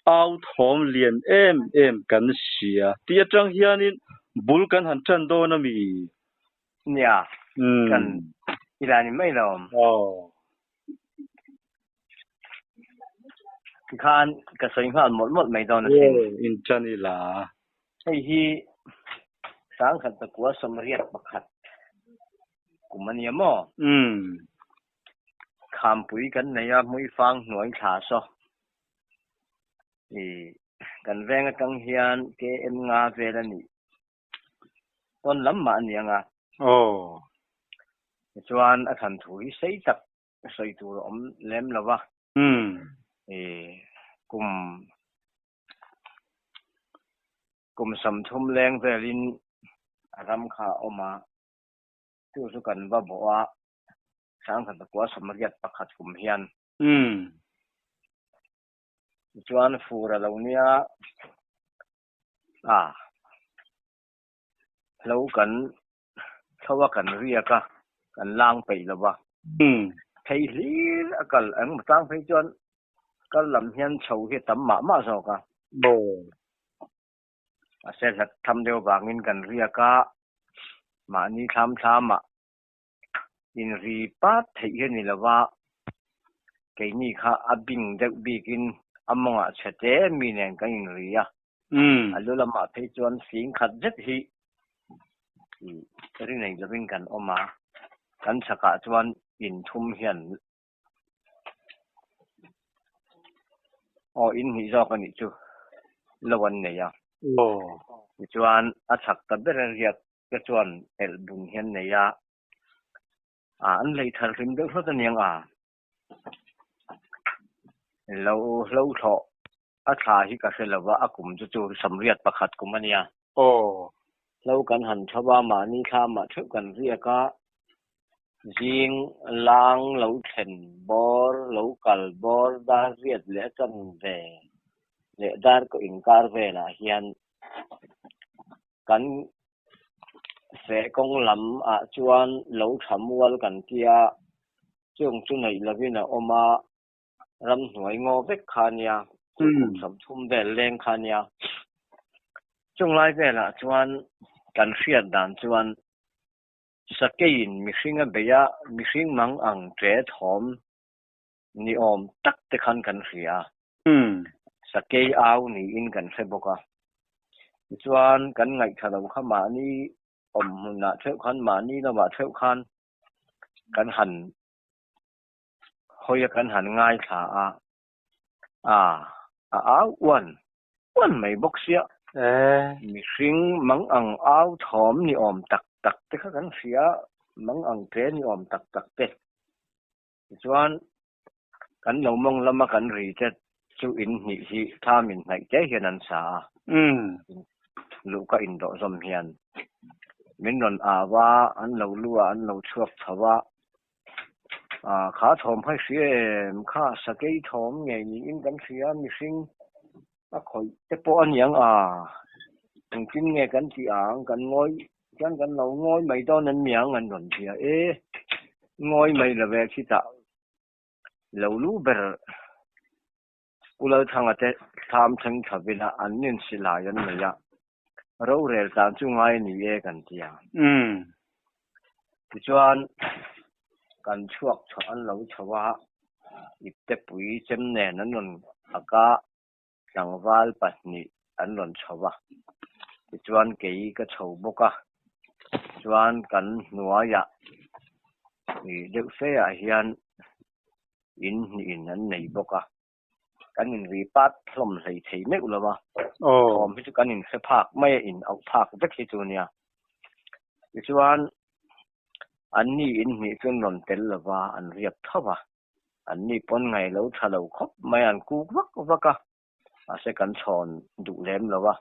Au thawm lian em em kan hria tih atang hianin bul kan han tan dawn a mi? Nia, kan i la ni mai lo. Aw. Tikhan ka sawi nghal mawlh mawlh mai dawn asin. Aw, in tan i la. Hei hi sangkhat pakua 81 kum a nia maw? Khampui kan nei a, Hmuifang hnuai thla saw. I kan veng atang hian KM nga vel a nih pawn lam mah a ni ang a. Aw. Tichuan a thlan thu hi sei tak sawi tur a awm lem lo va. I kum kum 30 leng velin a ram kha a awm a, chu chu kan va bawh a, 1981 kum hian. Tichuan fur a lo nia a, hlo kan thlo a kan riak a, kan lang peih lo va. Phei hlir a kal engemaw tlang phei chuan kal lam hian chho hi a tam mah mah zawk a. Mahse hlat tham deuh vangin kan riak a, mahni thlam thlamah Inri pat theih hi a ni lo va, keini kha a bing deuh bikin a mawngah chhe te mi nen kan inri a. A lu lamah phei chuan fing khat zet hi ri nei lovin kan awm a, kan chhakah chuan in thum hian aw in hnih zawk a nih chu lo an nei a. Tichuan a chhak ta ber a riak te chuan elh bun hian nei a, an lei thar hlim deuh hlawt a niang a, lo hlo thlawh a thla hi ka hre lo va, a kum chu chu 81 kum a nia. Hlo kan han tho va, mahni thla mah theuh kan riak a, zing lang lo thlen bawr, lo kal bawr, dar riat leh a chan ve leh dar kaw inkar velah hian Kan feh kawng lam ah chuan lo tha mual kan tia, chung chu neih lovin a awm a, ramhnuai ngaw vek kha nia, chu kum 30 vel leng kha nia. Chung lai velah chuan kan hriat dan chuan sakeiin mihring a bei a, mihring mang ang ṭe thawm ni awm tak te khan kan hria. Sakei au niin kan hre bawk a. Tichuan kan ngaihthla lo kha mahni awm hmunah theuh khan mahni lamah theuh khan kan han hawi a kan han ngaithla a, a a au uan uan mai bawk sia. Mihring mang ang au thawm ni awm tak tak te kha kan hria, mang ang tle ni awm tak tak te. Tichuan kan lo mawng lama kan ri te chu in hnih hi thlam in hnaih te hian an sa a, luhka indawh zawm hian min rawn au a, an lo lu a, an lo chhuak chho a, kha thawm kha i hria em? Kha sakei thawm ngei niin kan hria, mihring a khawih te pawh a niang a, engtin nge kan tih ang, kan ngawi Chuan kan lo ngawi mai dawn an niang an rawn hria e, ngawi mai lo ve khitah lo lu ber Pu Lalthanga te thlam thleng tha vila an nin silai an nei a, rorel tan chu ngai a ni e kan ti a. Tichuan kan chhuak chho an lo chho a, iptepui chem nen an rawn ak a, tlangval pahnih an rawn chho va, tichuan kei ka chho bawk a, chuan kan hnuaiah ih deuh fe ah hian in hnihin an nei bawk a, kan inri pat hlawm hlei thei meuh lo va, thawm hi chu kan inhre phak mai a, in auh phak vek hi chu nia. Tichuan anni in hnih chu an rawn tel lo va, an riak tho va. An ni pawn ngaih lo tha lo khawp mai an kuk vak vak a, mahse kan chhawn duh lem lo a,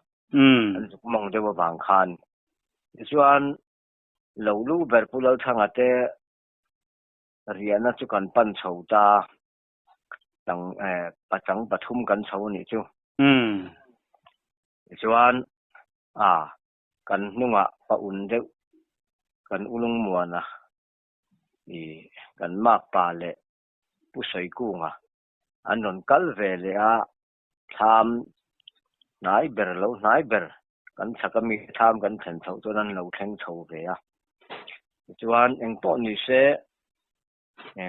an zuk mawng deuh avang khan. Tichuan lo lu ber Pu Lalthanga te riahna chu kan pan chho ta, tang pachang pathum kan chho a nih chu. Tichuan a kan hnungah pa un deuh kan ulung muan a. I kan makpa leh Pu Sawikunga an rawn kal ve leh a, Thlam hnai ber lo hnai ber kan chhak ami thlam kan thlen chhoh chuan an lo thleng chho ve a. Tichuan engpawh ni se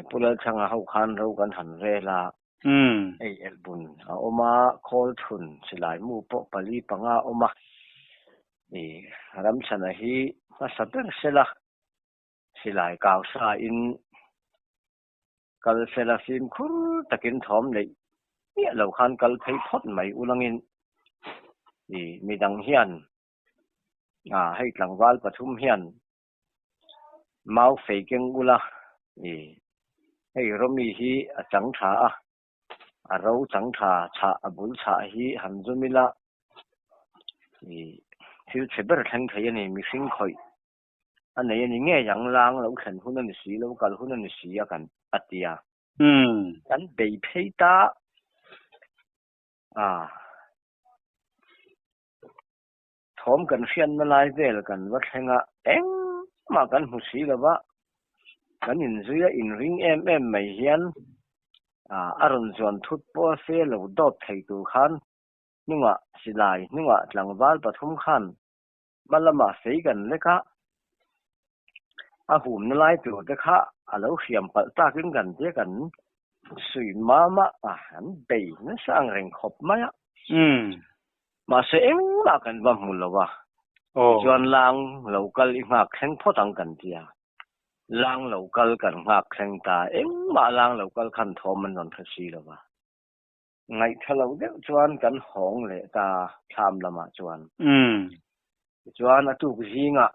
Pu Lalchhanga ho khan ro kan han rel a, hei elhbun a awm a, khawl chhun silai mu pawh pali panga a awm a, Ramchhana hi hmasa ber sela silai kau sa in Kal sela fimkhur takin thawm neih miah lo khan kal phei phawt mai ulangin i midang hian a hei tlangval pathum hian mau fei keng ula i hei Romi hi a chang tha a, a ro chang tha chhah a bul chhah hi han zum ila i thil chhe ber thleng thei a ni mihring khawih. A nei a ni ngei ang, lang lo thlen hun a ni si lo, kal hun a ni si a kan a ti a. Kan bei phei ta a, thawm kan hriatna lai vel kan va thleng a, engmah kan hmu si lo va, kan inzui a inring em em mai hian a rawn zuan thut pawh a fe lo dawt thei tur khan hnungah silai hnungah tlangval pathum khan Hma lamah fei kan lek a, a humna lai tur te kha a lo hriam palh takin kan tia kan sui mam a, an bei nasa ang reng khawp mai a. Mahse engmah kan va hmu lo a, tichuan lang lo kal i nghak thleng phawt ang kan tia. Lang lo kal kan nghak thleng ta, engmah lang lo kal khan thawm an rawn hre si lo va. Ngaihthla lo deuh chuan kan hawng leh ta thlam lamah chuan. Tichuan a tuk zingah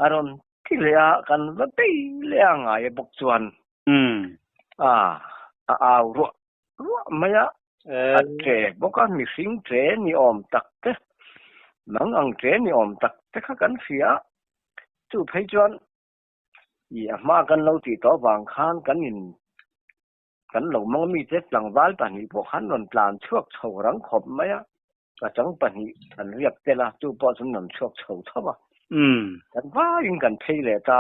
a rawn ti leh a, kan va bei leh a ngai a bawk chuan a a au ruah ruah mai a, a ṭe bawk a, mihring ṭe ni awm tak te, nang ang ṭe ni awm tak te kha kan hria a, chu phei chuan i a hma kan lo tih tawh avang khan kan in Kan lo mang mite tlangval pahnih pawh khan rawn tlan chhuak chho rang khawp mai a, pachang pahnih an riak tel a, chu pawh chuan rawn chhuak chho tho a. Kan vaiin kan phei leh ta,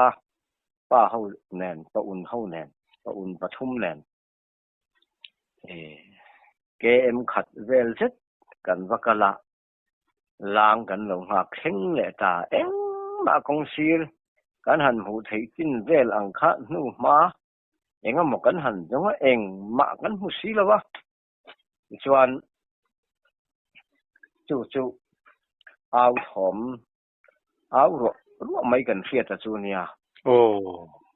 pa ho nen, pa un ho nen, pa un pathum nen, KM khat vel zet kan va kal a, lang kan lo nghak thleng leh ta, engmah kawng sir kan han hmuh theih chin vel ang kha hnu hma Engemaw kan han zawng a, engmah kan hmu si lo a. Tichuan, chu chu au thawm, au ruah ruah mai kan hriat a chu nia.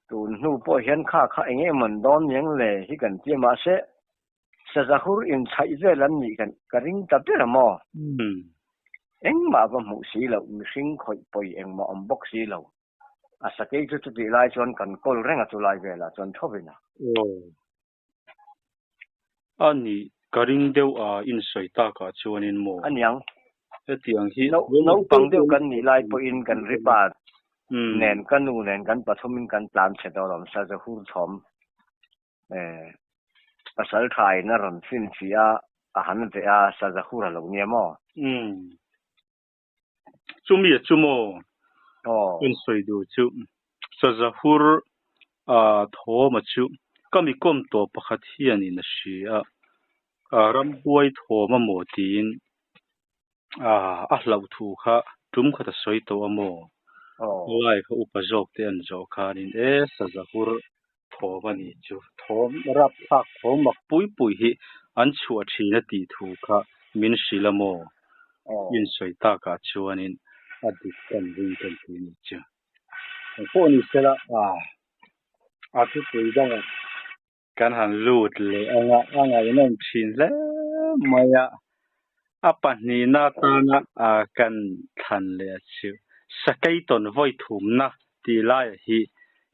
Tun hnu pawh hian kha kha eng emaw an dawn niang le hi kan tia mahse, Sazahur inchhaih vel an nih kan ka ring ta ber a maw? Engmah va hmuh si loh, mihring khawih pawi engmah awm bawk si lo. A sakei chu chutih lai chuan kan kawl reng a chulai velah chuan thovin a. Aw. A nih, ka ring deuh a insawi takah chuanin maw? A niang. Hetiang hi. Naupang deuh kan nih lai pawhin kan ripa nen ka nu nen kan pathumin kan tlan chhe dawn awm sa Zahur thawm pasal thain a rawn finfiah a, a han veh a, sa Zahur a lo nia maw? Chumi a chu maw? Kan sawi duh chu Sazahur a thawm a chu ka mi kawm tawh pakhat hianin a hria a, ramhuai thawm a maw tiin a hlauh thu kha tum khat a sawi tawh a maw? Lai kha upa zawk te an zawh khanin e Sazahur thawm a nih chu thawm rapthlak thawm mak pui pui hi an chhuah thin a tih thu kha min hrilh a maw? Insawi takah chuanin a dik kan ring kan tih a nih chu. Eng pawh ni sela a thupui dangah kan han lut leh anga a ngaihnawm thin hle mai a, a pahnihna atana kan thlan leh a chu Sakei tawn vawi thumna tih laiah hi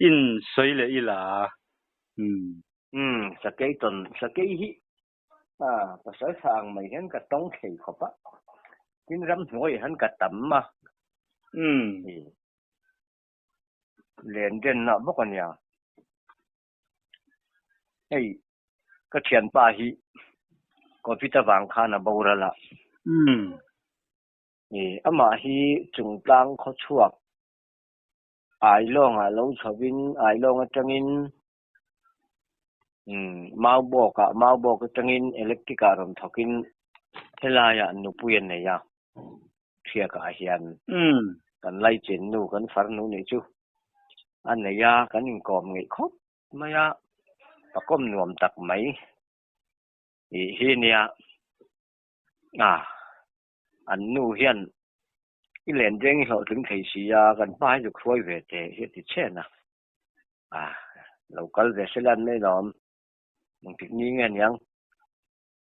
insawi leh ila. Umm. Umm, Sakei tawn, Sakei hi pasal tha ang mai hian ka tawng thei khawp a, tin ramhnuaiah hian ka tam a. Umm. Len denna bawk a nia. Hei ka thianpa hi Covid avang khan a boral a. Amah hi Chungtlang khawchhuak Ailawngah lo chhovin Ailawng atangin Umm Maubawk ah Maubawk atangin electric ah rawn thawk in helai ah nupui a nei a Thiak ah hian kan laichin nu kan farnu nih chu a nei a kan inkawm ngeih khawp mai a pakawm nuam tak mai tih hi nia a an nu hian i len deng i hlawhtling thei si a kan hma hi zuk hruai ve teh hi a ti chhen a. A lo kal ve se lan mai lawm. Engtik ni nge niang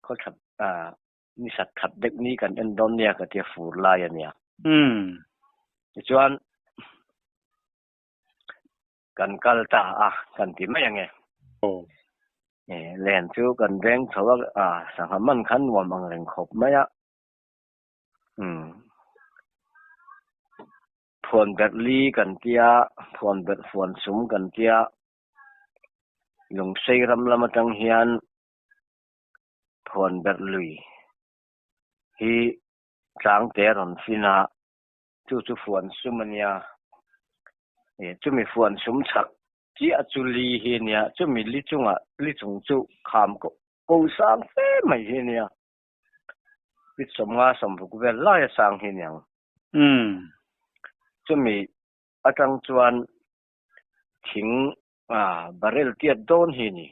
khaw that a ni sat khat deuh ni kan en dawn nia ka tia fur lai a nia. Tichuan kan kal ta a kan ti mai ange. Len chu kan veng chho a sangha man khan nuam ang reng khawp mai a. Phuan berh li kan tia, phuan berh fuan sum kan tia, Lungsei ram lam atang hian phuan berh lui hi tlangte a rawn fin a, chu chu fuan sum a nia. Chumi fuan sum chhak chiah chu li hi a nia, chumi li chungah li chung chu kham ko sang fe mai hi a nia. Pit 50 60 vel lai a sang hi niang. Chumi atang chuan thing a barrel tiat dawn hi ni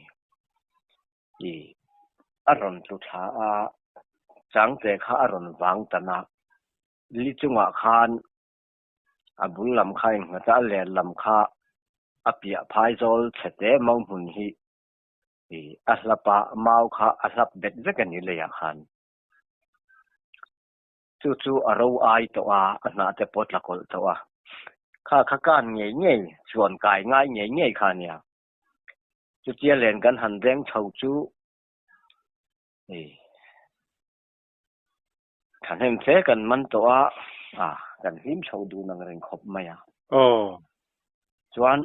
i a rawn tlu thla a, changte kha a rawn vang tan a, li chungah khan a bul lam kha innghat a, a len lam kha a piah phai zawl chhe te mau hmun hi I a hlap a, mau kha a hlap bet vek a ni leiah khan. Chu chu a ro ai tawh a, a hnah te pawh tla kawlh tawh a. Kha kha kan ngei ngei, chuan kai ngai ngei ngei kha a nia. Chutia len kan han deng chho chu i thahnem fe kan man tawh a, a kan hlim chho dun ang reng khawp mai a. Chuan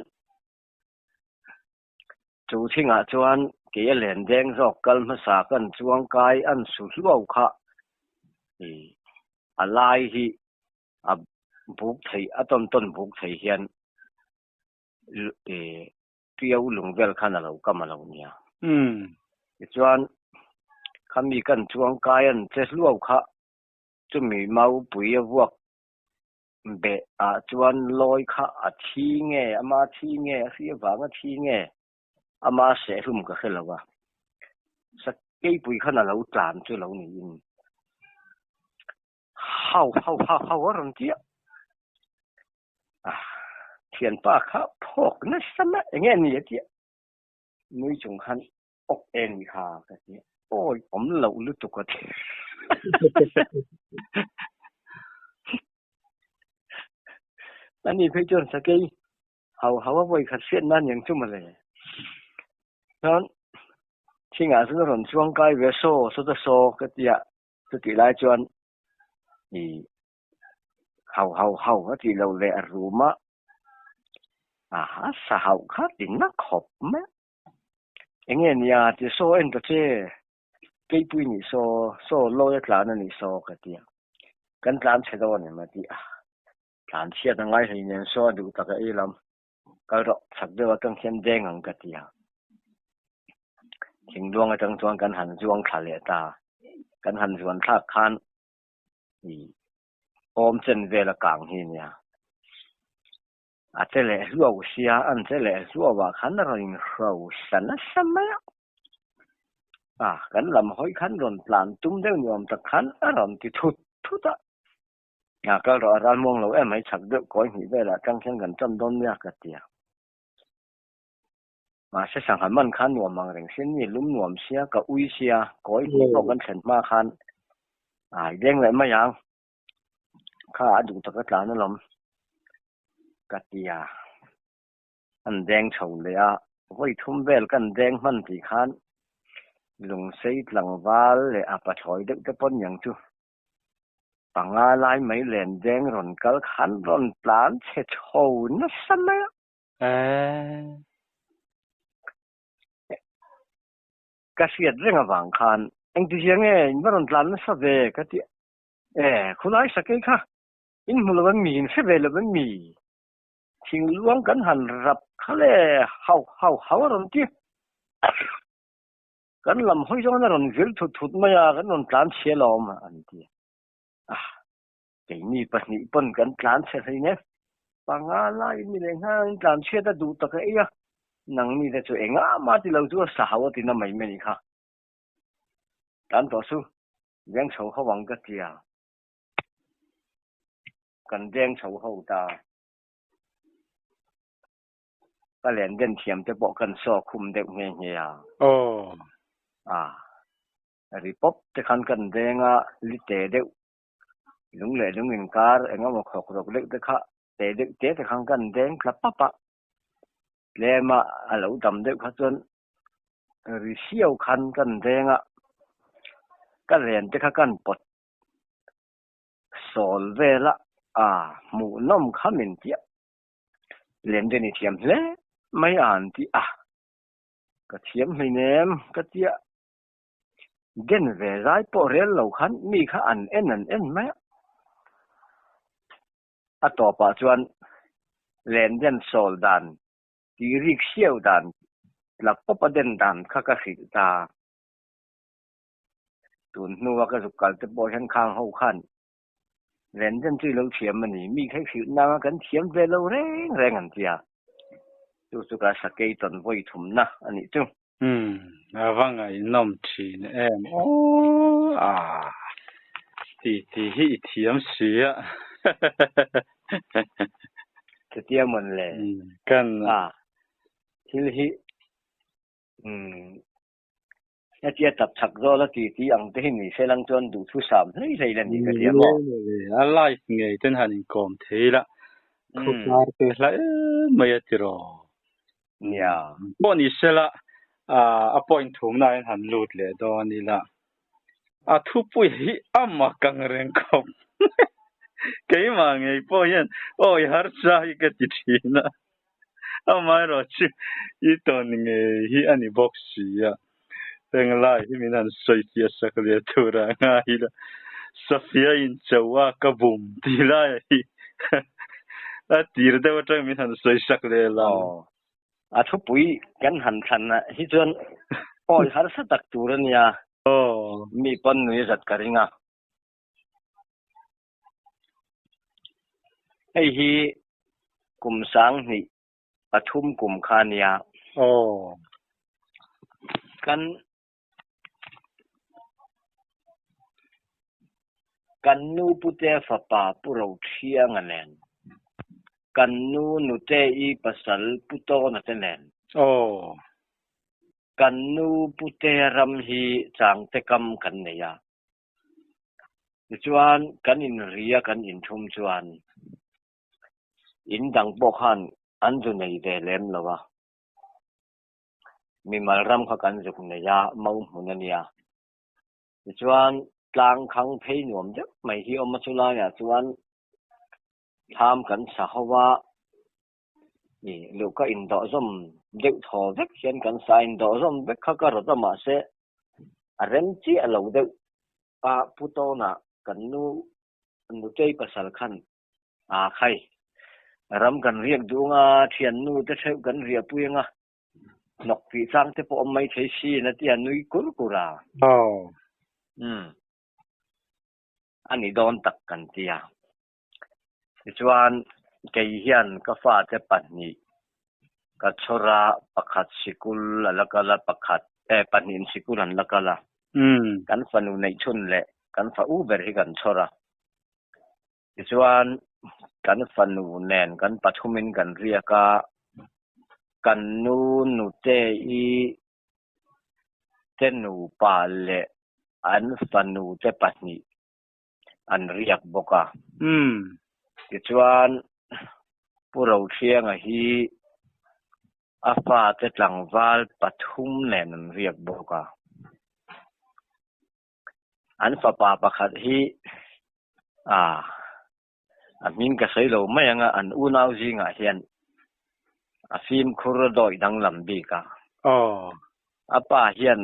Chu thingah chuan kei a len deng zawk kal hmasa kan chuang kai an su hluau kha i a lai hi a buk thei a tawn tawn buk thei hian i piau lung vel khan a lo kam a lo nia. Tichuan khami kan chuang kai an che hluau kha chumi maupui a vuak Beh ah chuan lawi kha a thi nge, ama thi nge, a hri avanga thi nge, ama sehhlum ka hre lo a. Sakeipui khan a lo tlan chu lo niin hau hau hau hau a rawn ti a. Thianpa kha phawk nasa mai, enge a ni a ti a. Nui chung khan awk eng ni kha ka ti a. Awi awm loh lutuk a ti. Ani phei chuan sakei hau hau a vawi khat hriat nan yang chu mawle. Chuan thingah chuan a rawn chuang kai ve saw saw ta saw ka ti a, chutih lai chuan i hau hau hau a tih loh leh a rum a, aha sa hauh kha ti na khawp mai a. Enge nia ti saw en ta che, keipui nih saw, saw lawi a tlan a nih saw ka ti a. Kan tlan chhe dawn em a ti a. Tlan chhiat a ngai hlei nen saw a duh tak a ei lam. Kal rawh, chak deuh atang hian deng ang ka ti a. Thingluang atang chuan kan han zuang thla leh ta. Kan han zuan thlak khan i awm chen vel a kang hi nia. A che leh hluau sia, an che leh hluau ah khan a rawn inhro sa nasa mai a. A, kan lam hawi khan rawn tlan tum deuh ni awm tak khan a rawn ti thut thut a. A kal rawh a ral muang lo em mai chak deuh kawi hnih velah tang hian kan tan dawn nia ka ti a. Mahse sangha man khan nuam ang reng sia ni lum nuam sia ka ui sia kawi hnih pawh kan thlen hma khan a deng leh mai ang. Kha a duh taka tlan alawm ka ti a, an deng chho leh a, vawi thum vel kan deng hman tih khan Lungsei tlangval leh a pathlawi deuh te pawn niang chu panga lai mai len deng rawn kal khan rawn tlan chhe chho nasa mai a. Ka hriat reng avang khan engtizia nge in va rawn tlan nasa ve ka ti a. E, khulai sakei kha in hmu lo em mi, in hre ve lo em mi? Thingluang kan han rap kha le hau hau hau a rawn ti. Kan lam hawi zawng a rawn vir thut thut mai a, kan rawn tlan chhe alawm an ti a. Keini pahnih pawn kan tlan chhe hlei nen panga laiin mi leh nghal in tlan chhiat a duh tak a ei a, nangni te chu engah mah ti lo chu a sa hau a ti na mai mai kha. Tlan tawh su, deng chho ho ang ka ti a, kan deng chho ho ta. Ka len den thiam te pawh kan saw khum deuh nghe nghe a. Aw. A, ri pawp te khan kan deng a, li te deuh, lung leh lung inkar eng emaw khawk rawk deuh te kha te deuh te te khan kan deng tla pap a. Tlem a, a lo dam deuh kha chuan ri siau khan kan deng a, ka len te kha kan pawt sawl vel a, a hmuhnawm kha min tiah. Lem te ni thiam hle mai a an ti a, ka thiam hleinem ka tia den ve zai pawh rel lo khan mi kha an en an en mai a. A tawpah chuan len den sawl dan tih rik siau dan tla pawp a den dan kha ka hrilh ta. Tun hnua ka zuk kal te pawh hian khang ho khan Len den chu i lo thiam a ni. Mi kha i hrilh nanga kan thiam ve lo reng reng an tia. Chu chu ka sakei tawn vawi thumna a nih chu. Umm, a va ngaihnawm thin em aw a ti ti hi i thiam si a. Chutia mawn le. Kan. A thil hi umm Hetia tap chak zawla ti ti ang te hi ni se lang chuan duhthusam hlei hlei la ni ka ti a maw? A live ngei ten han inkawm thei la, khawkar te hla em mai a tiraw? Nia. Pawh ni se la, a point thumna ah hian han lut leh dawn ila, a thupui hi a mak ang reng khawp. Keimah ngei pawh hian awi harsa hi ka ti thin a. Amaherawh chu i tawn ngei hi a ni bawk si a, englai hi min han sawi fiah sak leh tur ah ngai ila, Safia in cho a ka bum tih lai hi a tir deuh atang min han sawi sak leh lo. Aw, a thupui kan han thlan ah hi chuan awi harsa tak tur a nia, mi pawn nui zat ka ring a. Hei hi kum sanghnih pathum kum kha a nia. Aw. Kan kan nu pute fapa Pu Rothianga nen, kan nu nute-i pasal Pu Tawna te nen. Aw. Kan nu pute ram hi changte kam kan nei a. Tichuan kan inria kan inthum chuan in dang pawh khan an zu nei ve lem lo a, mimal ram kha kan zuk nei a, mau hmun a nia. Tichuan tlang khang phei nuam deuh mai hi awm a chulaiah chuan thlam kan sa ho a, ih luhka indawh zawm deuh thaw vek hian kan sa indawh zawm vek kha ka rawt a mahse a rem chiah lo deuh a pu tawnah kan nu nutei pasal khan aa khai ram kan riak duh anga thiannu te theuh kan riah pui anga hnawk tih chang te pawh awm mai thei si in a ti a nui kur kur a. Aw. Umm. A ni dawn tak kan ti a. Tichuan, kei hian ka fate pahnih ka chhawr a, pakhat sikul a la kal a, pakhat eh pahnihin sikul an la kal a. Kan fanu neihchhun leh kan fa u ber hi kan chhawr a. Tichuan, kan fanu nen kan pathumin kan riak a, kan nu nute-i te nupa leh an fanu te pahnih an riak bawk a. Tichuan, Pu Rothlianga hi a fate tlangval pathum nen an riak bawk a. An fapa pakhat hi a a hming ka sawi lo mai ang a, an unau zingah hian a fimkhur a dawi danglam bik a. A pa hian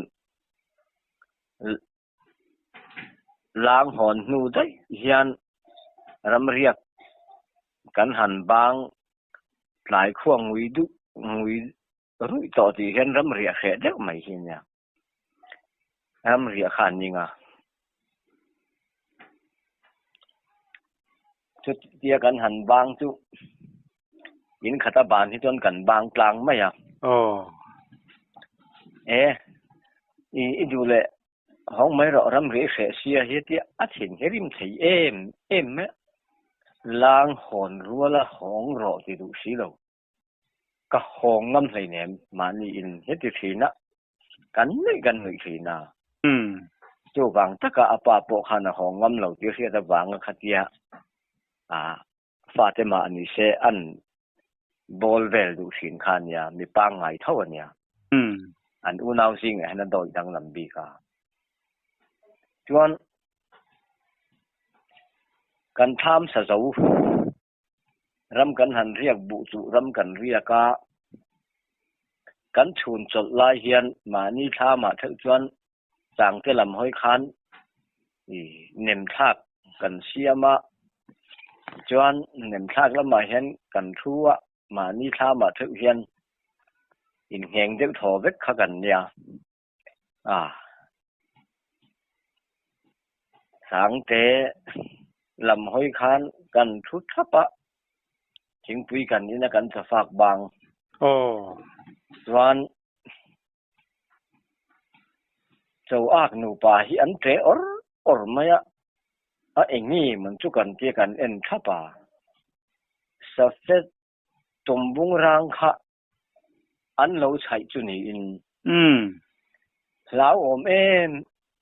Lang hawn hnu daih hian ramriak kan han bang tlai khua ngui duh ngui ruih tawh tih hian ramriah hreh deuh mai hi nia. Ramriah kha an ning a. Chutia kan han bang chu in khata ban hi chuan kan bang tlang mai a. Aw. E, i i duh leh hawng mai rawh ramri i hreh sia hi tia a thin hi rim thei em em mai a. Lang hawn ruala hawng rawh ti duh si lo. Ka hawng ngam hleinem mahni in heti thin a, kan nuih kan nuih thin a. Chuvang taka a pa pawh khan a hawng ngam lo tih hriat avanga khatia a fate mah ni se an bawl vel duh thin kha a nia, mi pangngai tho a nia. An unau zingah hian a dawih danglam bik a. Chuan kan thlam sa zo. Ram kan han riak buh chu ram kan riak a, kan chhun chawlh lai hian mahni thlamah theuh chuan changte lam hawi khan nem thlak kan siam a, chuan nem thlak lamah hian kan thu a, mahni thlamah theuh hian inngeng deuh thaw vek kha kan nia. A Sangte lam hawi khan kan thu thap a, thingpui kan in a kan chafak bang. Aw. Chuan Choak nupa hi an ṭe awr awr mai a, a eng nge mawn chu kan tia kan en thap a. Safet tumbung rang kha an lo chhaih chu niin hlauhawm em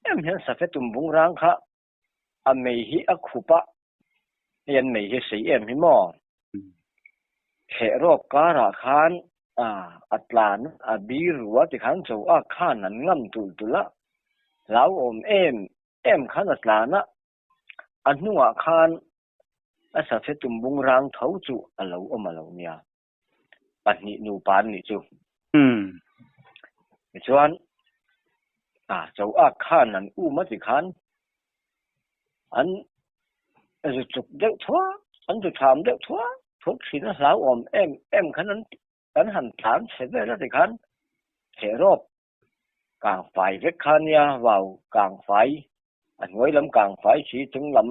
em hian safe tumbung rang kha a mei hi a khup a, hei an mei hi a sei em hi maw? Thleh rawk karah khan a tlan a bir ru a tikhan cho a khan an ngam tulh tulh a, hlauhawm em em khan a tlan a, a hnungah khan a safe tumbung rang tho chu a lo awm a lo nia. Pahnih nupa an nih chu. Tichuan, a cho ak khan an um a ti khan an zu chuk deuh thuak, an zu tham deuh thuak thuak thin a hlauhawm em em khan an an han tlan chhe vel a ti khan thehrawp kang fai vek kha nia vau kang fai a hnuai lam kang fai khi chung lam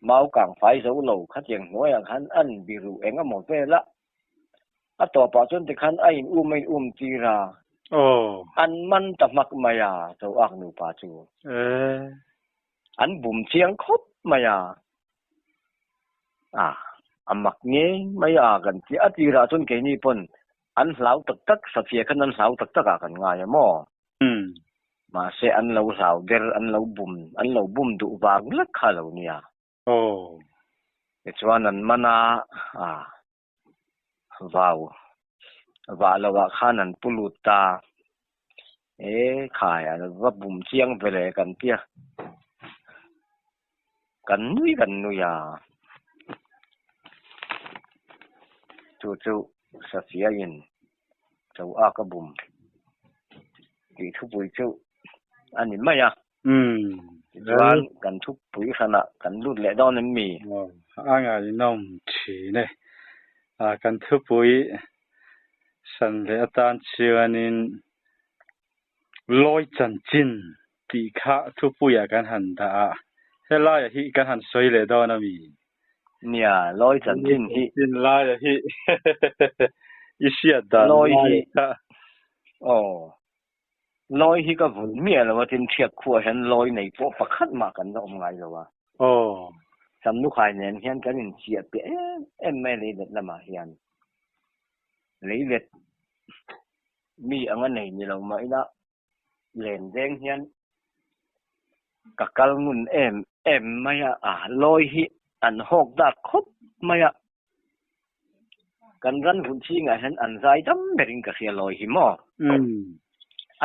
mau kang fai zo lo khatiang hnuaiah khan an biru eng emaw vel a a tawpah chuan tikhan a in um a in um tir a an man ta hmak mai a cho ak nupa chu an bum chiang khawp mai a a a mak ngei mai a kan ti a tirah chuan keini pawn an hlau tak tak safia khan an hlau tak tak ah kan ngai a maw. Mahse an lo hlau ber, an lo bum, an lo bum duh vang lek kha lo nia. Tichuan an man a, a vau vah lo ah khan an pu lut ta. E khai an va bum chiang ve le kan tia. Kan nui kan nui a. Chu chu Safia in cho a ka bum tih thupui chu a ni mai a. Tichuan kan thupui hranah kan lut leh dawn em mi? A ngaihnawm thin e. Kan thupui hran leh atan chuanin Lawi chanchin tih kha thupuiah kan han dah a, helaia hi kan han sawi leh dawn a mi? Nia, lawi chanchin hi. Chanchin laia hi i hriat dan Lawi hi kha. Aw, lawi hi ka vun miah lo a, tin thiak khuah hian lawi nei pawh pakhat mah kan la awm ngai lo a. Aw. Samlukhai nen hian kan inchiah piah em em mai a leilet lamah hian. Leilet Mi anga nei ni lo mah ila len veng hian ka kal ngun em em mai a, a lawi hi an hawk dak khawp mai a, kan ran hun chhingah hian an zai dam berin ka hria lawi hi maw?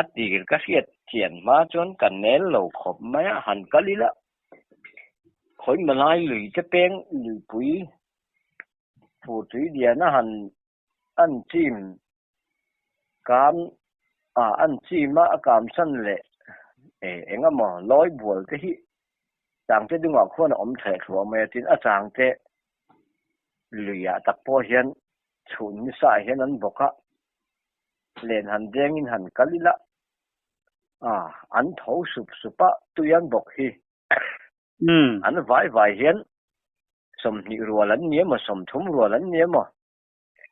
A tir ka hriat chian hma chuan ka nel lo khawp mai a, han kal ila khawi malai lui te peng luipui fur tui lian a han an chim Kam a an chim a, a kam chhan leh e eng emaw lawi bual te hi changte dungah khuan a awm theh thluah mai a, tin a changte luiah tak pawh hian chhun nisa ah hian an bawk a, len han dengin han kal ila. A, an tho sup sup a, tui an bawk hi. An vai vai hian 20 rual an ni emaw, 30 rual an ni emaw,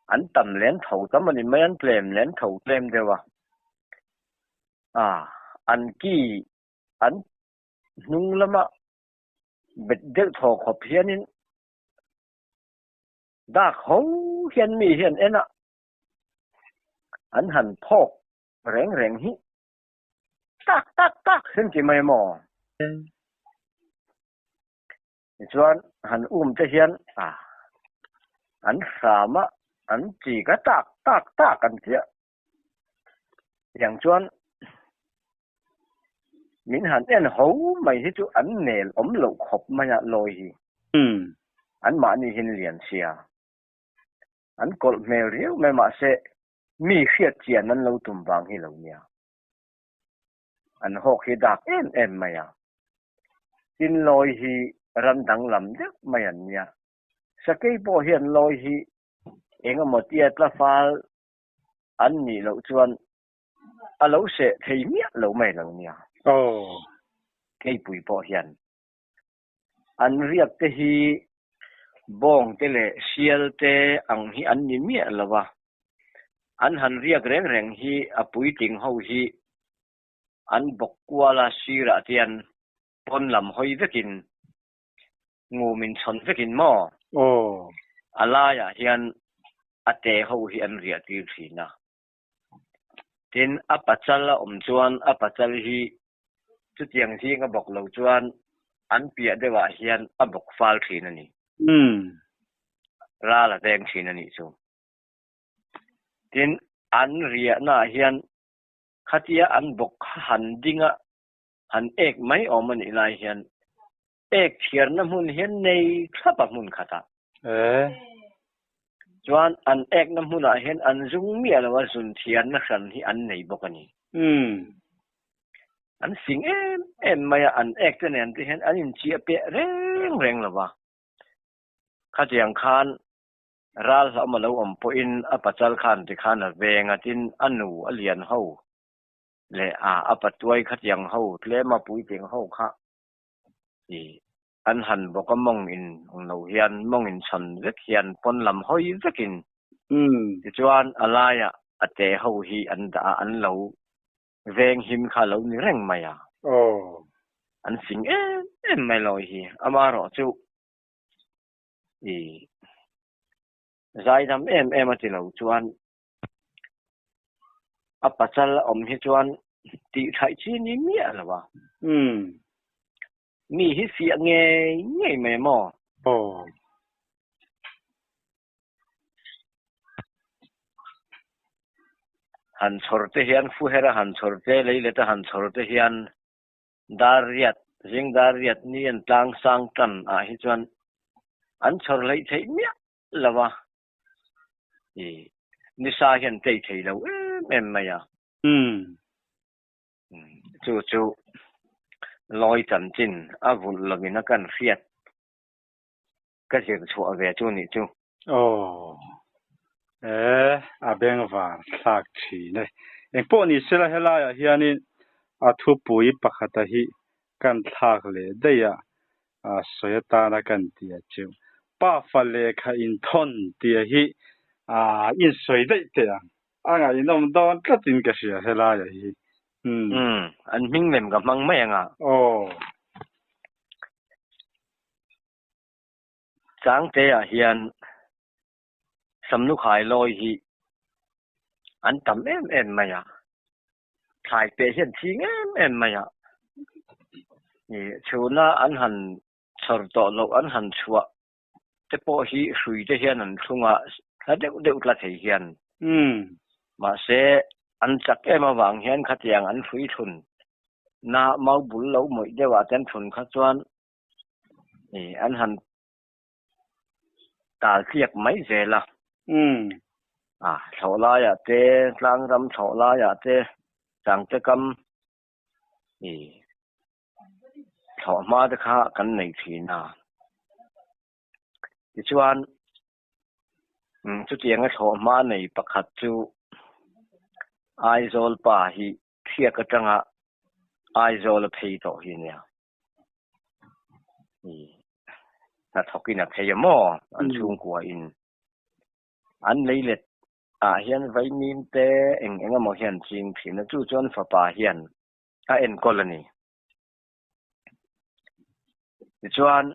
an tam leh an tho tam a ni mai, an tlem leh an tho tlem deuh a. A, an ki an hnung lama bet deuh thaw khawp hianin dak ho hian mi hian en a, an han phawk reng reng hi tak tak tak hian ti mai maw? Tichuan han um te hian a an hram a, an chik a tak tak tak an tia. Tiang chuan min han en ho mai hi chu an nel awm loh khawp mai a lawi hi. An mahni hian lian sia. An kawlh hmel riau mai mahse mi hriat chian an lo tum vang hi lo nia. An hawk hi dak em em mai a. Tin lawi hi ram danglam deuh mai an nia. Sakei pawh hian lawi hi engemaw tia tla fal an nih loh chuan a lo seh thei miah lo mai lo nia. Keipui pawh hian an riak te hi bawng te leh sial te ang hi an ni miah lo a, an han riak reng reng hi a puitling ho hi an bawk kual a sirah te hian pawn lam hawi vekin ngum in chhawn vekin maw a laiah hian a te ho hi an riah tir thin a. Tin, a pachal a awm chuan a pachal hi chutiang zing a bawk lo chuan an piah deuhah hian a bawk fal thin a ni. Ral a veng thin a nih chu. Tin, an riahnaah hian khatia an bawk kha han ding a, han ek mai awm a nih lai hian ek chhiarna hmun hian nei thlap a hmun khatah. Chuan an ekna hmunah hian an zung miah lo a, zun thiarna hran hi an nei bawk a ni. An fing em em mai a, an ek te nen te hian an inchiah peh reng reng lo va. Khatiang khan ral hlauhawm a lo awm pawhin a pachal khan tikhan a veng a, tin a nu a lian ho leh a a patuai khatiang ho tlema puitling ho kha i an han bawk a mawng in ang lo hian mawng in chhawn vek hian pawn lam hawi vek in tichuan a laiah a te ho hi an dah a an lo veng him kha lo ni reng mai a an fing em em mai lawi hi amaherawh chu i zaidam em em a ti lo chuan A pachal a awm hi chuan tih thaih chi ni miah lo a. Mi hi fiah ngei ngei mai maw? Aw. Han chhawr te hian fuher a han chhawr te, leilet a han chhawr te hian dar riat, zing dar riat ni an tlang sang tan ah hi chuan an chhawr hleih theih miah lo a. I nisa hian tlei thei lo em em mai a. Chu chu lawi chanchin a vulh lovin a kan hriat ka zir chhuah ve chu nih chu. Aw e, a bengvar thlak thin e. Engpawh ni sela helaiah hianin a thupui pakhata hi kan thlak leh daih a, sawi atana kan ti a chu. Pafa lehkha inthawn tia hi insawi daih teh ang. A ngaihnawm dawn tlatin ka hria helaia hi. Umm, an hming lem ka hmang mai ang a. Aw. Changte-ah hian Samlukhai lawi hi an tam em em mai a. Thlai peh hian ching em em mai a, chhuna an han chhawr tawh loh an han chhuah te pawh hi hrui te hian an thlung a, hla deuh deuh tla thei hian. Mahse, an chak em avang hian khatiang an hrui thlun na mau bul lo mawih deuh ah te an thlun kha chuan an han tal tliak mai zel a. A thlawh laiah te, tlang ram thlawh laiah te, changte kam i thlawh hma te kha kan nei thin a. Tichuan, chutianga thlawh hma nei pakhat chu Aizawl pa hi thiak atanga. Aizawl a phei tawh hi nia. Hnathawkin a phei a maw an chhungkua in. An lei let ah hian vaimim te eng eng emaw hian ching thin a, chu chuan fapa hian a enkawl a ni. Tichuan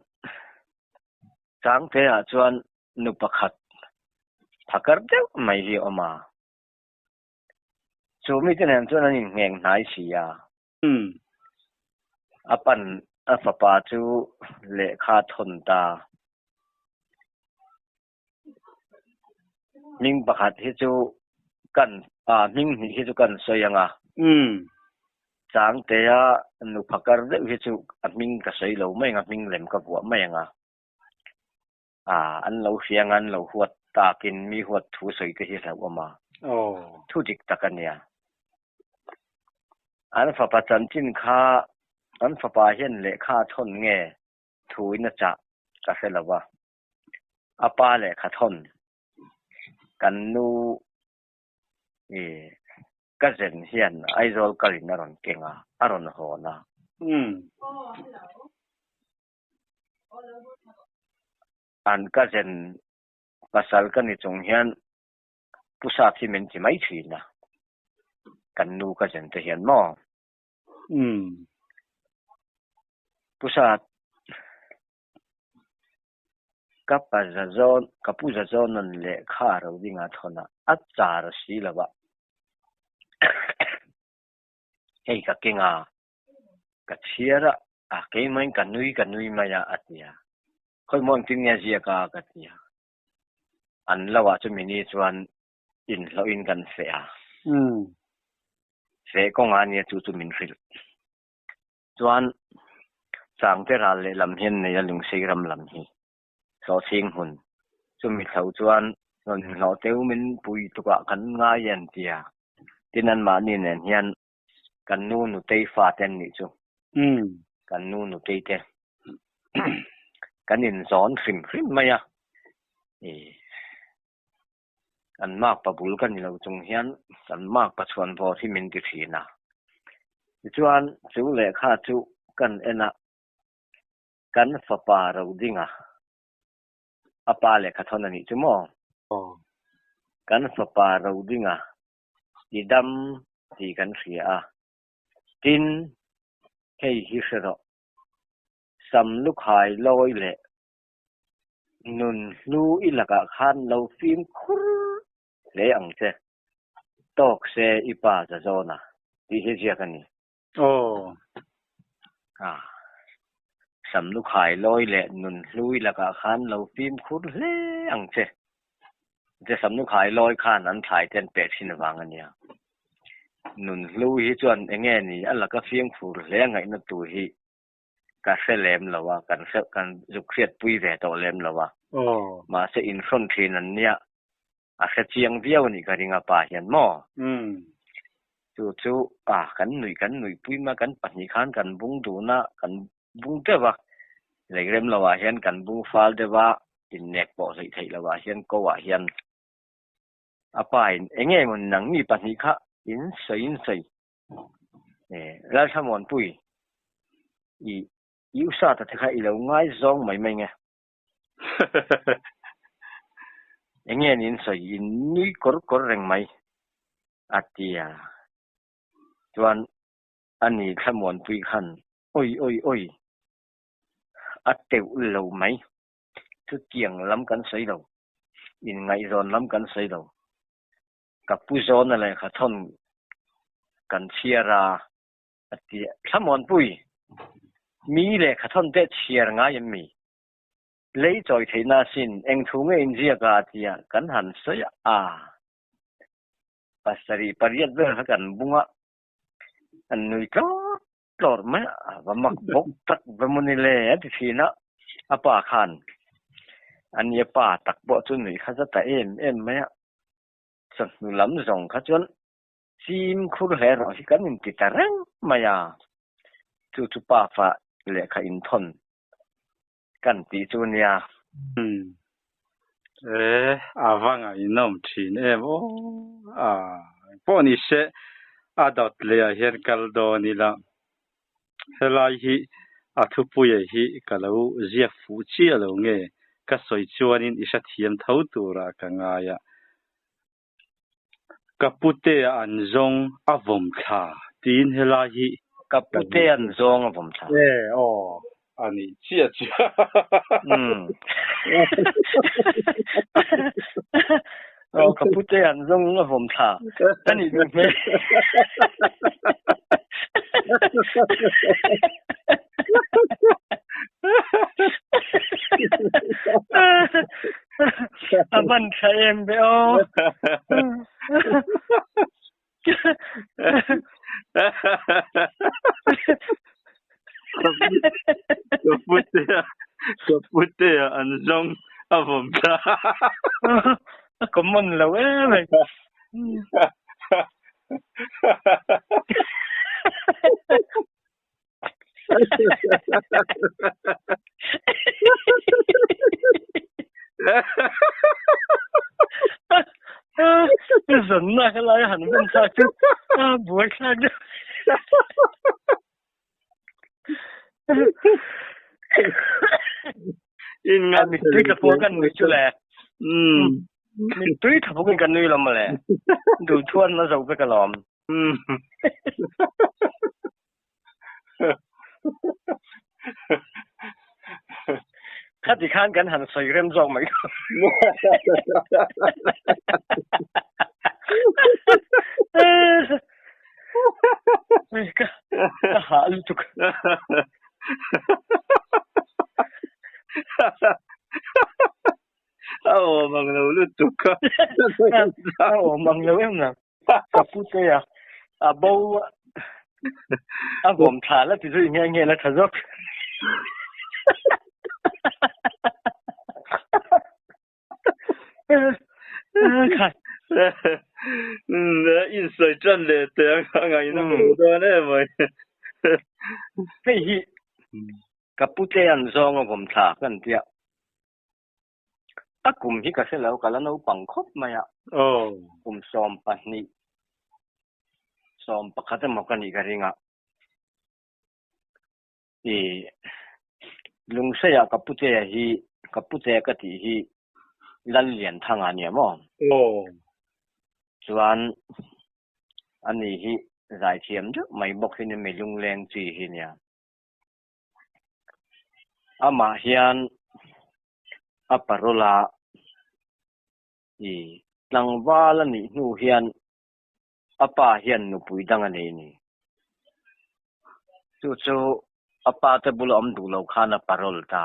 Changte ah chuan nu pakhat phakar deuh mai hi a awm a. Chu mite nen chuan an inngheng hnai si a. A pan a fapa chu lehkha thawn ta. Hming pakhat hi chu kan ah hming hnih hi chu kan sawi ang a. Changtea nu phakar deuh hi chu a hming ka sawi lo mai ang a, hming lem ka vuah mai ang a. Ah, an lo hria ang a, an lo huat takin mi huat thu sawi te hi hlauhawm a. Thu dik tak a nia. An fapa chanchin kha an fapa hian lehkha a thawn nge thuin a chah ka hre lo va. A pa lehkha thawn kan nu i ka zen hian Aizawl kalin a rawn keng a, a rawn hawn a. An ka zen pasal ka ni chung hian Pu Sap hi min ti mai thin a, kan nu ka zen te hian maw? Pu Sap, ka pa za zawn, ka pu za zawn an lehkha ro ding a thawn a, a char si lo a, hei ka keng a, ka chhiar a, a keimah in ka nui ka nui mai a, a ti a. Khawi maw engtin nge a ziak a, ka ti a. An lo ah chumi ni chuan inhlawh in kan feh a. Feh kawngah ania chu chu min hrilh. Chuan Changte ral leh lam hian nei a Lungsei ram lam hi hlawhchhing hmun. Chumi thlo chuan rawn inhlawh teu min pui tukah kan ngai e an ti a. Tin anmahni nen hian kan nu nutei fate an nih chu. Kan nu nutei te kan inzawn hrim hrim mai a. Kan makpa bul ka ni lo chung hian kan makpa chhuan vawr hi min ti thin a. Tichuan chu lehkha chu kan en a, kan fapa ro ding a, a pa lehkha thawn a nih chu maw? Kan fapa ro ding a, i dam tih kan hria a, tin hei hi hre rawh, sam lukhai lawi leh Nun hlu i lakah khan lo fimkhur hle ang che. Tawk se i pa za zawn a, tih hi ziak a ni. Aw. A. Sam lukhai lawi leh nun hlu i lakah khan lo fimkhur hle ang che. Che sam lukhai lawi khan an thlai te an peh thin vang a nia. Nun hlu hi chuan enge ni a laka fimkhur hle a ngaihna tur hi ka hre lem lo a, kan hre kan zuk hriatpui ve tawh lem lo a. Mahse inhrawn thin an nia, a hre chiang viau a nih ka ring a pa hian maw? Chu chu a kan nuih kan nuihpui mai a, kan pahnih khan kan bung dun a, kan bung deuh a, lei rem lo ah hian kan bung fal deuh a, innek pawh hleih theih lo ah hian ko ah hian a pa in eng nge maw nangni pahnih kha in sawi in sawi Lalthlamuanpui, i i usata te kha i lo ngai zawng mai mai nge? Eng nge niin sawi i nui kawr kawr reng mai? a ti a. Chuan ani Thlamuanpui khan Oi oi oi, a teuh lo mai. Chutiang lam kan sawi lo, inngaihzawn lam kan sawi lo. Ka pu zawna lehkha thawn kan chhiar a, a ti a. Thlamuanpui, mi lehkha thawn te chhiar ngai em mi? Lei chawi theihna asin, eng thu nge inziak a? a ti a, kan han sawi a. Pasarih pariat vel kha kan bung a, an nui tlawr tlawr mai a, a va mak bawk tak ve maw ni le a ti thin a, a pa khan a nia pa tak pawh chu nuih kha za ta em em mai a, chawhnu lam zawng kha chuan fimkhur hle rawh hi kan inti ta reng mai a, chu chu pa fa lehkha inthawn kan tih chu nia. Umm e a va ngaihnawm thin em aw a pawh ni se a dawt leh ah hian kal dawn ila. Helai hi a thupuia hi ka lo ziak fuh chiah lo nge ka sawi chuanin i hrethiam tho turah ka ngai a. Ka putea an zawng a vawm thla tiin helai hi Ka putea an zawng a vawm thla. E aw a nih chiah chiah. Umm. Aw ka putea an zawng a vawm thla a nih duh hmel. A van tha em ve aw. Ka putea, ka putea an zawng a vawm ta. A common lo em mai. Zanna ka lai han vawm thlak chu a buai thlak deuh. In ngat Mittui tla pawh kan nui chu le. Mittui tla pawh kan nui lo mawle. Duhthuan a zo vek alawm. Khati khan kan han sawi rem zawk mai kha. Ka ka hah lutuk. A awm ang lo lutuk kha. A awm ang lo em lo. Ka pu te a a bo a vawm thla la ti zui nghe nghe la tha zawk. In sawi tan leh teh ang a ngaihna hmu dawn em mai. Hei hi ka pu te an zawng a vawm thla kan tia. A kum hi ka hre lo, ka la naupang khawp mai a. Kum 12, 11 emaw ka nih ka ring a. I Lungseiah ka putea hi, ka putea ka tih hi Lallianthanga a nia maw? Chuan ani hi zaithiam deuh mai bawk hi ni, mi lungleng chi hi nia. Amah hian a parul a, i tlangval a nih hnu hian a pa hian nupui dang a nei a ni. Chu chu a pa te bula awm duh lo khan a parul ta.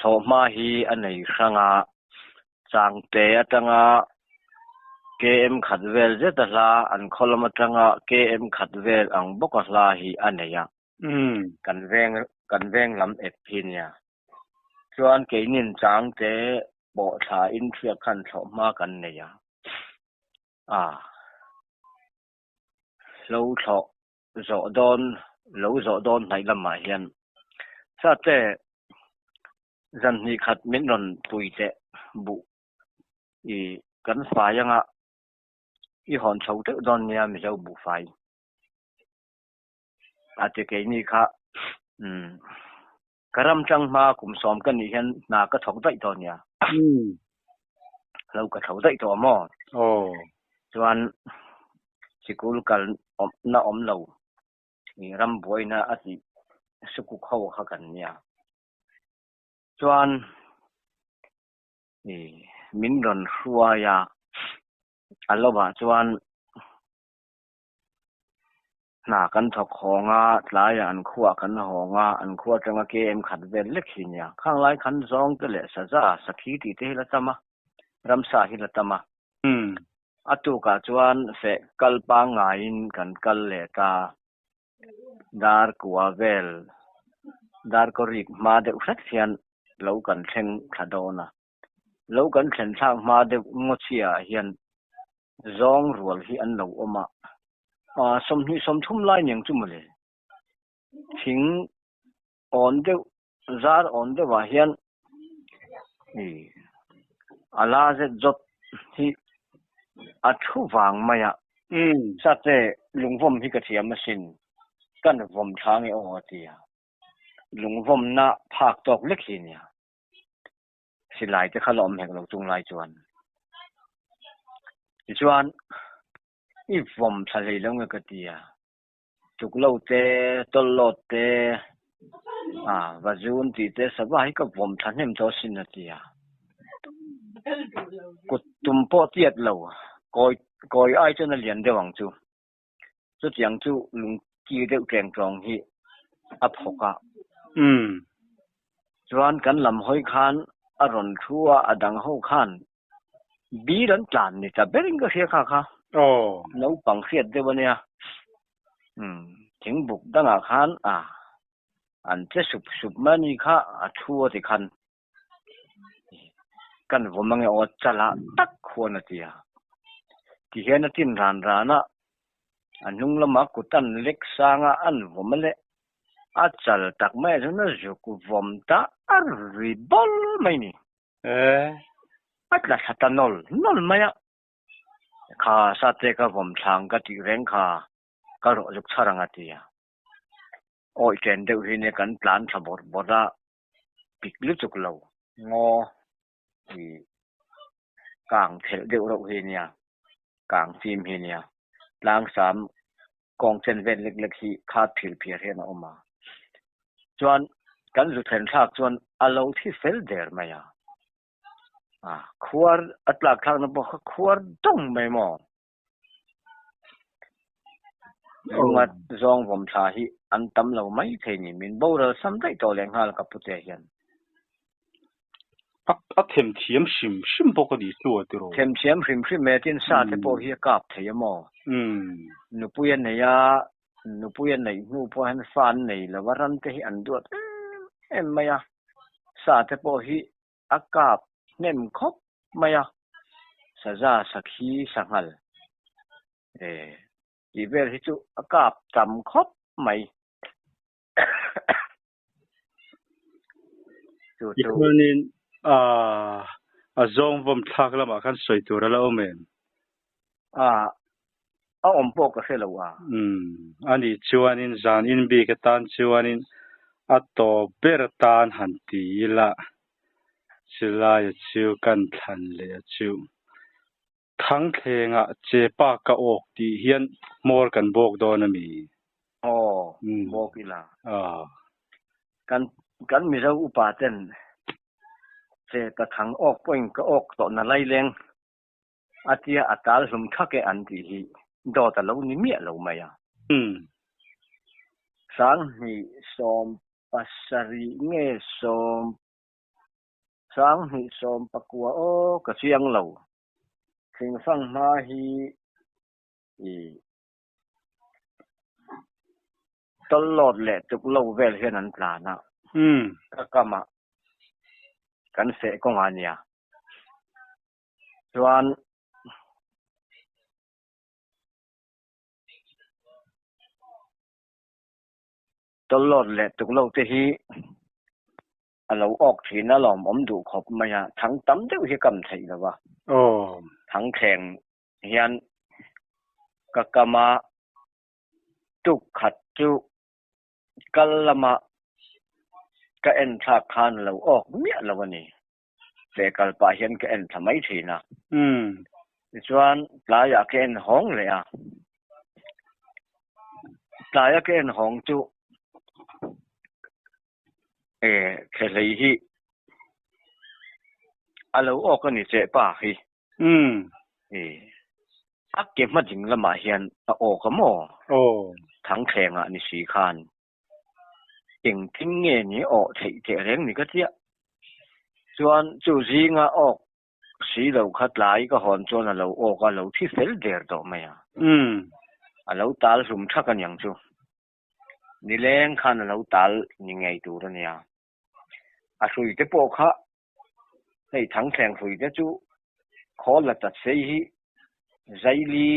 Thlawhhma hi a nei hrang a, Changte atanga KM khat vel zet a hla, an khaw lam atanga KM khat vel ang bawk a hla hi a nei a. Kan veng kan veng lam ep hi nia. Chuan keinin Changte pawh thla in thliak khan thlawhhma kan nei a. A hlo thlawh zawh dawn lo zawh dawn hnaih lamah hian Sate zan hnih khat min rawn pui teh buh i kan fai anga i hawn chho teuh dawn nia Mizo buhfai a ti keini kha umm ka ram tang hma kum sawm ka nih hian hna ka thawk daih tawh nia lo ka tho daih tawh maw chuan sikul kal na awm lo i ram buaina a tih sukuk ho kha kan nia chuan i min rawn hruai a a lovah chuan Hna kan thawk hawng a, tlaiah an khuaah kan hawng a, an khua atanga KM khat vel lek hi nia. Khang lai khan zawng te leh saza, sakhi tih te hi la tam a, ramsa hi la tam a. A tukah chuan feh kal pangngaiin kan kal leh ta. Dar kua vel, dar kawrik hma deuh hret hian lo kan thleng thla dawn a. Lo kan thlen thlak hma deuh ngawchhiaah hian Zawng rual hi an lo awm a, 20 30 lai niang chu mawle. Thing awn deuh, zar awn deuhah hian i a la zet zawt hi a thu vang mai a. Sate lungvawm hi ka thiam asin. Kan vawm thla nge aw a ti a. Lung vawmna phak tawk lek hi nia. Silai te kha la awm hek lo chung lai chuan. Tichuan, i vawm thla hlei lo nge ka ti a. Tuklo te, tawllawt te, a vazun tih te sava hi ka vawm thla hnem tawh asin a ti a. Kut tum pawh tiat lo, kawi kawi ai chuan a lian deuh ang chu. Chutiang chu lung ki deuh tleng tlawng hi a phawk a. Chuan kan lam hawi khan a rawn thu a, a dang ho khan bir an tlan ni ta berin ka hria kha kha. Naupang hriat deuh a nia. Thingbuk dangah khan a an che sup sup mai a ni kha a thu a ti khan. Kan vawm ange aw chalah tak khuan a ti a. Tihian a tin ran ran a, a hnung lama kut an lek sang a, an vawm a leh a chal tak mai ah chuan a zuk vawm ta a ri bawl mai ni. A tla thla ta nawl nawl mai a, kha sate ka vawm thlang ka tih reng kha ka rawh zuk chhar ang a ti a. Awi chen deuh hi nia kan tlan thla bawrh bawrh a, pik lutuk lo ngaw ih kang thelh deuh reuh hi nia kang fim hi nia tlang sam kawng chen vel lek lek hi khat phir phiar hian a awm a chuan kan zu thlen thlak chuan a lo thi fel der mai a a khuar a tlak thlak na pawh kha khuar dawng mai maw. Lunga zawng vawm thla hi an tam lo mai thei ni. Min boral sam daih tawh leh nghal ka pute hian. A them thiam hrim hrim bawk a ni chu a tiraw? Them thiam hrim hrim e, tin sa te pawh hi a kap thei a maw? Nupui a nei a, nupui a neih hnu pawh hian fa an nei lo a, ram te hi an duat em em mai a, sa te pawh hi a kap hnem khawp mai a, saza, sakhi, sanghal eh tih vel hi chu a kap tam khawp mai. Chu chu. Tikhuanin a zawng vawm thlak lamah khan sawi tur a la awm em? A, a awm pawh ka hre lo a. Umm, ani chuanin zan inbik atan chuanin a tawp ber atan han ti ila, chulaia chu kan thlan leh a chu. Thangthlengah chepa ka awk tih hian hmawr kan bawk dawn a mi? Aw, bawk ila. Kan kan Mizo upa ten chepa thang awk pawhin ka awk tawh na laileng. A tia a tal hlum thak e an tih hi dawt a lo ni miah lo mai a. Sanghnih sawm pasarih nge sawm sanghnih sawm pakua aw ka chiang lo. Thingfang hma hi i tawllawt leh tuklo vel hian an tlan a. Ka kamah kan feh kawngah nia. Chuan tawllawt leh tuklo te hi a lo awk thin a lawmawm duh khawp mai a, thang tam deuh hi kam theih lo a. Thang thleng hian ka kam a, tuk khat chu kal lama ka en thlak khan a lo awk miah lo a ni. Ve kal pah hian ka en thla mai thin a. Tichuan tlaiah ka en hawng leh a. Tlaia ka en hawng chu e thlahlei hi a lo awk a ni che pa hi. E a ke hma ding lamah hian a awk a maw? Thangthlengah ni si khan. Engtin nge ni awh theih teh reng ni ka chiah. Chuan chu zinga awk si lo kha tlai ka hawn chuan a lo awk a, lo thi fel der tawh mai a. A lo tal hlum thak aniang chu. Nileng khan a lo tal ni ngei tur a nia. A hrui te pawh kha hei thangthleng hrui te chu khawl la chat sei hi zaili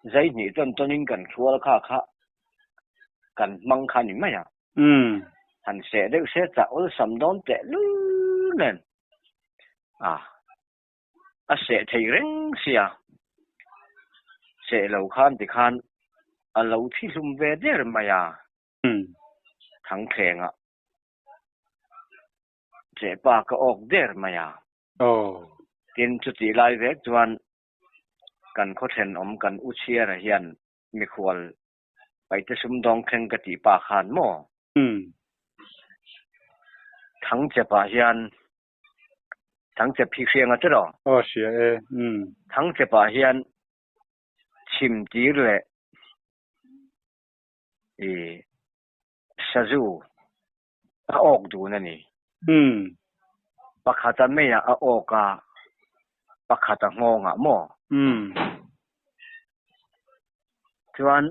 Zai hnih tawn tawnin kan thual kha kha kan hmang kha ni mai a. Han seh deuh se chah awlsam dawn teh lul nen a, a seh thei reng sia. Seh lo khan tikhan. A lo thi hlum ve der mai a. Thangthleng ah Chepa ka awk der mai a. Tin, chutih lai vek chuan kan khaw thenawm kan u chhiara hian mikhual paite sumdawng thleng ka tih pa khan maw? Thangchepah hian Thangchep hi hriang a che lo? Aw hria e. Thangchepah hian chhimtir leh i sazu a awk dun a ni. Pakhata meiah a awk a, pakhata nghawngah maw? Chuan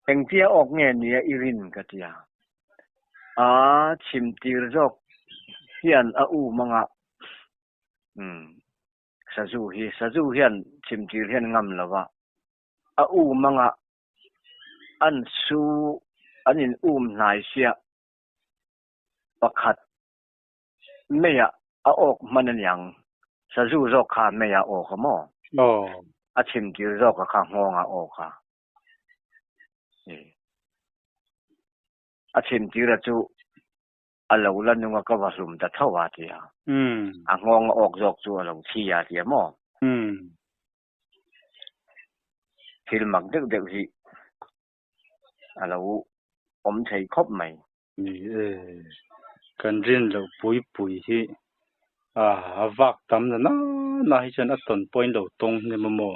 engtia awk nge nia i rin ka ti a. A chhimtir zawk hian a um anga. Sazu hi sazu hian chhimtir hian ngam lo va, a um anga an su an in um hnai sia pakhat meiah a awk hman aniang sazu zawk kha meiah a awk a maw? A chhimtir zawk a kha nghawng a awk a. A chhimtir a chu a lo la nung a ka va hlum ta tho a ti a. A nghawng a awk zawk chu a lo thi a ti a maw? Thil mak deuh deuh hi a lo awm thei khawp mai. Ni e, kan rin loh pui pui hi a vak tam na na na hi chuan a tawn pawhin lo tawng hnem a maw?